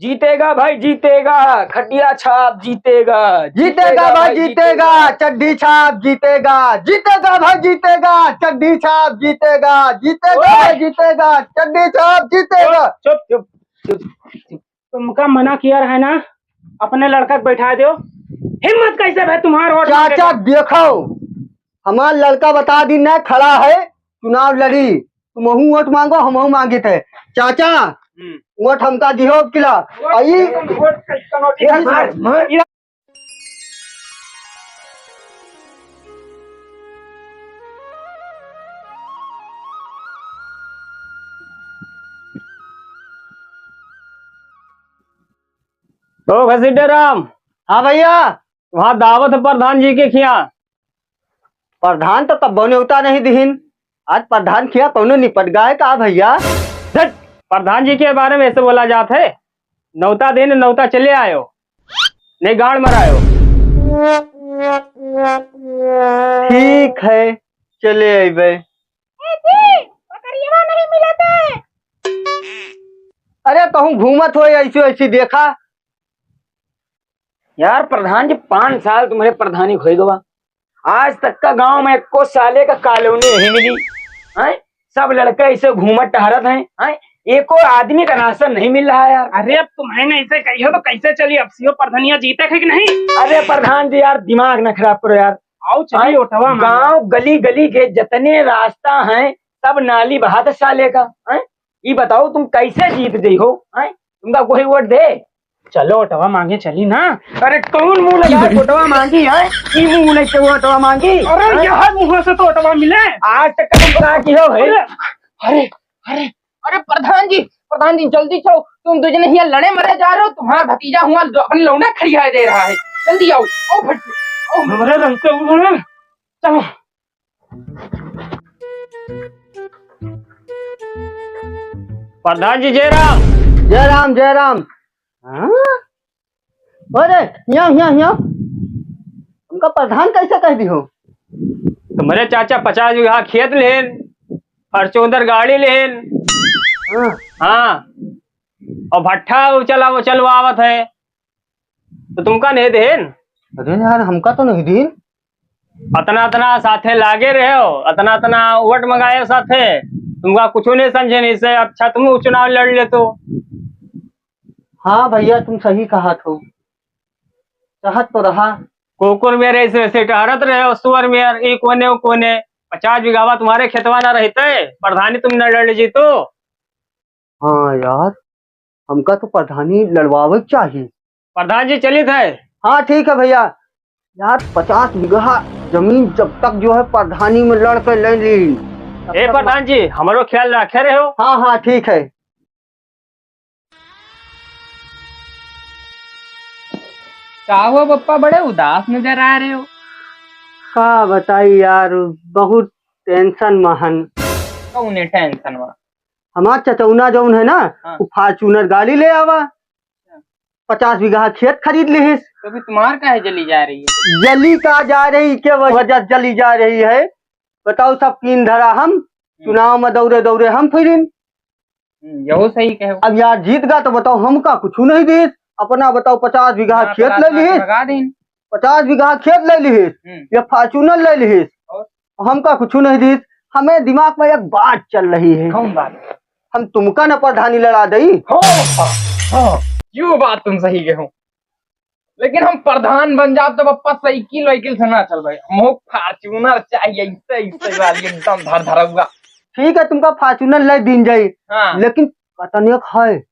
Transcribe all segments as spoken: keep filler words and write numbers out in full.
जीतेगा भाई, जीतेगा, खटिया छाप जीतेगा। जीतेगा भाई, जीतेगा, चड्डी छाप जीतेगा। जीतेगा भाई, जीतेगा, चड्डी छाप जीतेगा। जीतेगा ओए! भाई, जीतेगा, चड्डी छाप जीतेगा। चुप, चुप, चुप, चुप। तुमका मना किया रहे ना, अपने लड़का के बैठा दो। हिम्मत कैसे भे तुम्हार वोट मांगे चाचा, के? देखो, हमार लड़का बता दिन ना खड़ा है, चुनाव लड़ी, तुमहू वोट मांगो, हमहू मांगित है। चाचा, हम्म। वोट हमका दिहो अब किला। वोट आई। कैसन, वोट कैसन, वोट ये कैसन? मार, मार। ओ घसीटे राम। हाँ भैया। वहाँ दावत है प्रधान जी के खिया। प्रधान तो कब्बो नेवता नहीं दिहिन। आज प्रधान खिया कौनो निपट गए का भैया? धत, प्रधान जी के बारे में ऐसे बोला जात है, नौता देन नौता चले आयो, नहीं गाड़ मरायो। ठीक है, चले अइबे। ए जी, पकड़िएवा नहीं मिलत है। अरे कहूँ घूमत हो ऐसी ऐसी देखा। यार प्रधान जी, पाँच साल तुम्हारे प्रधानी होई गवा, आज तक का गांव में एको साले का कॉलोनी नहीं मिली, हैं? सब लड़के ऐसे घूमत टहरत हैं, हैं? एको आदमी का राशन नहीं मिल रहा है यार। अरे अब तुम्हें नहीं से कही हो तो कैसे चली? अब सीओ प्रधानिया जीते है कि नहीं? अरे प्रधान जी यार, दिमाग न खराब करो यार। आओ चलिए हैं? ओटवा मांगे। गांव गली गली के जितने रास्ता हैं, सब नाली बहात साले का, हैं? ये बताओ तुम कैसे जीत गई हो, हैं? तुमका कोई वोट दे? चलो ओटवा मांगे चली ना। अरे कौन मुंह लगा ओटवा मांगी है? ई मुंह लेके वो ओटवा मांगी? अरे हैं? यह मुंह से तो ओटवा मिले। आज तक तुम का की हो है? अरे, अरे, अरे, अरे प्रधान जी, प्रधान जी जल्दी चलो, तुम दो जने हियां लड़े मरे जा रहे हो, तुम्हारा भतीजा हुआ अपने लौंडा खड़िया दे रहा है, जल्दी आओ, आओ फट, आओ। हमारे रहते हुए चलो। प्रधान जी, जय राम। जय राम, जय राम। हाँ? अरे, हियाँ, हियाँ, हियाँ। हमका प्रधान कैसे कह दिहो? तुम्हारे चाचा पचास बीघा खेत लेन, Fortuner गाड़ी लेन। हाँ। हाँ। और भट्ठा वो चला, वो चलवावत है। तो तुमका नहीं देन? अरे यार, हमका तो नहीं देन। अतना, अतना साथे लागे रहे हो, अतना, अतना वोट मंगाए साथे, तुमका कुछ नहीं समझे, नहीं से अच्छा तुम चुनाव लड़ ले तो। हाँ भैया, तुम सही कहा थो, चाहत तो रहा। कुकुर मेरे ऐसे, ऐसे टहरत रहे हो, सुअर मेर, ई कोने, वो कोने, पचास बीघावा तुम्हारे खेतवा ना रहते, प्रधानी तुम न लड़ जीतो। हाँ यार, हमका तो प्रधानी लड़वावे के चाही। प्रधान जी चलित है। हाँ ठीक है भैया। यार पचास बीघा जमीन जब तक जो है प्रधानी में लड़ के ले ली। तब ए तक प्रधान जी, हमरो ख्याल रखे रहे हो। हाँ हाँ ठीक है। का हुआ पप्पा, बड़े उदास नजर आ रहे हो? का बताई यार, बहुत tension में हन। कौने tension में? हमार चचौना जौन है ना, हाँ। वो Fortuner गाड़ी ले आवा, हाँ। पचास बीघा खेत खरीद लिहिस। तो भी तुम्हार काहे जली जा रही है? जली का जा रही, के वजह से जली जा रही है? बताओ, सब कीन धरा हम, हम्म। चुनाव में दौरे दौरे हम फिरिन। हम्म, यहो सही कहो। अब यार जीत गा तो बताओ, हमका कुछ नहीं दिस। अपना बताओ, पचास बीघा हाँ, खेत पचास ले लाख लिहिस, भगा दीन। पचास बीघा खेत ले लिहिस, हम्म। या Fortuner ले लिहिस, और? हमका कुछ नहीं दिस। हमें दिमाग में एक बात चल रही है। कौन बात? हम तुमका न प्रधानी लड़ा दई। हाँ, हाँ, यो बात तुम सही कहो। लेकिन हम प्रधान बन जाब तो पप्पा साइकिल वाइकिल से ना चलबे, हमको Fortuner चाहिए, ऐसे, ऐसे वाली एकदम धर धरौआ। ठीक है, तुमका Fortuner ले दीन जाई, हाँ। लेकिन कतने है?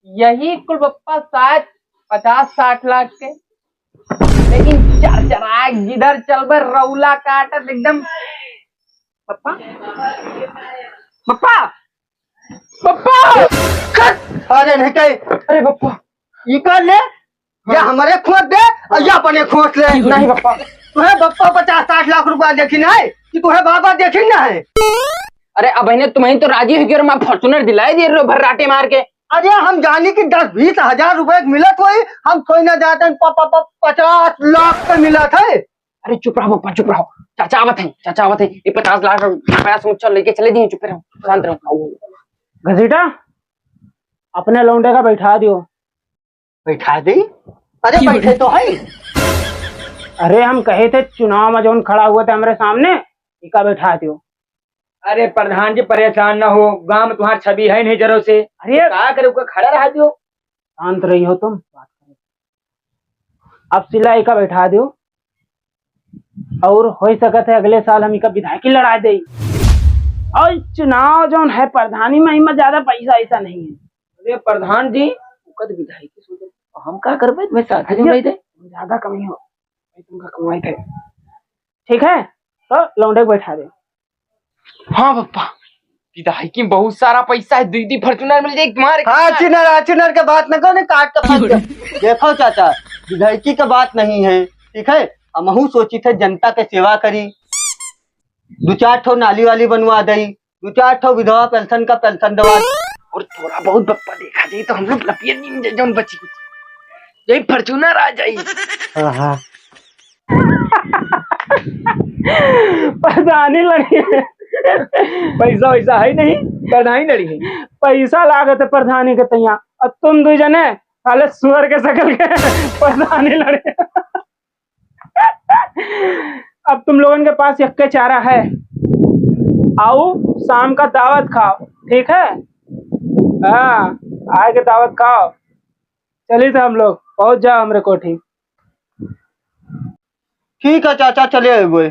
यही कुल पप्पा साठ, पचास साठ लाख के, लेकिन चरचरा जिधर चलबे रौला काटत एकदम। पप्पा, पप्पा, पप्पा! अरे नहीं कहे। अरे पप्पा, ई कर ले, या हाँ। हमारे खोट दे और या अपने खोट ले। नहीं पप्पा। तुम्हें पप्पा पचास साठ लाख रुपया देखी ना है कि तुम्हें बाबा देखी ना है? अरे अब इन्हें तुम्हें तो राजी हो गया और मैं Fortuner दिलाई दे रहे हो भर्राटे मार के। अरे हम जानी कि दस बीस हजार रुपए के मिलत होई, हम थोड़ी ना जाते हैं प-, प-, प-, पचास लाख के मिलत है। अरे चुप रहो पप्पा, चुप रहो। चाचा आवत हैं, चाचा आवत हैं। ये पचास लाख रुपया से ऊंचा लेके चले दिए, चुप रहो, शांत रहो। घसीटा, अपने लौंडे का बैठा दियो, बैठा दे। अरे, बैठे तो है। अरे, हम कहे थे, चुनाव में जौन खड़ा हुआ था हमरे सामने, इका बैठा दियो। अरे प्रधान जी, परेशान न हो, गांव में तुम्हार छवि है नहीं जरो से। अरे, का करे, ओका खड़ा रहा दियो। शांत रही हो तुम, बात करो। अब सिला इका बैठा दियो, और हो सकत है अगले साल हम इका विधायकी लड़ा दे। और चुनाव जौन है प्रधानी में, इमा ज्यादा पैसा ऐसा नहीं है। अरे प्रधान जी, ओका तो विधायकी सोचे, हम का करबे, मैं साथ में अरे, नहीं दे। ज्यादा कमी हो, भाई तुमका कमाई थे। ठीक है, तो लौंडे को बैठा दे। हाँ पप्पा, विधायकी में बहुत सारा पैसा है, दुई दुई Fortuner मिल जाए तुम्हारे। हाँ, चिनर, हाँ, चिनर के बात न करो, नहीं काट के फेंक दे। देखो चाचा, विधायकी के बात नहीं है, ठीक है? हमहू सोची थे जनता के सेवा करी, दो चार ठो नाली वाली बनवा दई, दो चार ठो विधवा पेंशन का पेंशन दवा। और थोड़ा बहुत पप्पा देखा जाए तो हम लोग लपियन नहीं जौन बची कुछ, यही Fortuner आ जाई। हाँ, हाँ। प्रधानी लड़ी है। पैसा वैसा है नहीं, प्रधानी लड़ी है। पैसा लागत है प्रधानी के तैया, और तुम दो जने साले सुअर के शकल के प्रधानी लड़े। अब तुम लोगन के पास यक्के चारा है, आओ शाम का दावत खाओ, ठीक है? हाँ, आए के दावत खाओ। चली तो हम लोग पहुँच जाओ हमरे कोठी। ठीक है चाचा, चले अइबे।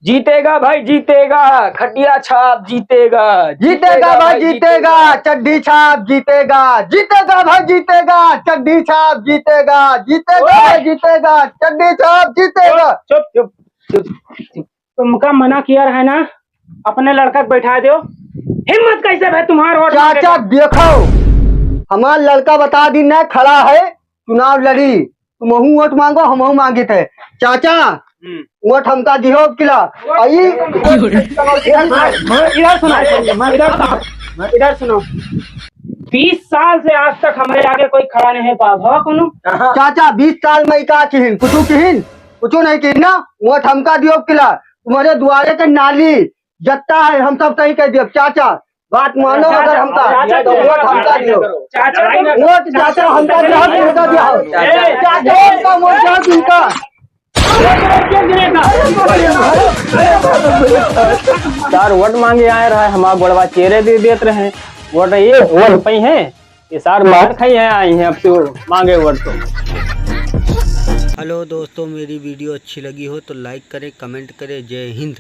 जीतेगा भाई जीतेगा, खटिया छाप जीतेगा। जीतेगा भाई जीतेगा, चड्डी छाप जीतेगा। जीतेगा भाई जीतेगा, चड्डी छाप जीतेगा। जीतेगा भाई जीतेगा, चड्डी छाप जीतेगा। चुप, चुप, चुप, चुप। तुमका मना किया रहा है ना, अपने लड़का के बैठा दो। हिम्मत कैसे भाई तुम्हारा वोट मांगे चाचा का? देखो, हमार लड़का बता दी ना खड़ा है, चुनाव लड़ी, तुमहू वोट मांगो, हमहू मांगित है। चाचा, हम्म। वोट हमका दिहो अब किला। वोट आई। इधर सुनो, इधर सुनो, इधर सुनो। बीस साल से आज तक हमरे आगे कोई खड़ा नहीं है पावा, हवा कोनो? चाचा, बीस साल में का किहिन, कुछ किहिन, कुछ नहीं किहिन ना। वोट हमका दिहो अब किला, तुम्हारे दुआरे के नाली जत्ता है, हम सब सही कह दियो चाचा। बात मानो, अगर हमका, चाचा, तो वोट हमका दियो। चाचा, वोट चाचा हमका दियो, हमका दियो। चाचा, हमका वोट दियो, हमका। चार वोट मांगे आए रहा है, हमारा गोड़वा चेरे दे देत रहे। वोट ये वोट पई है, ये सार मार खाई है, आई हैं अब तो मांगे वोट तो। हेलो दोस्तों, मेरी वीडियो अच्छी लगी हो तो लाइक करें, कमेंट करें। जय हिंद।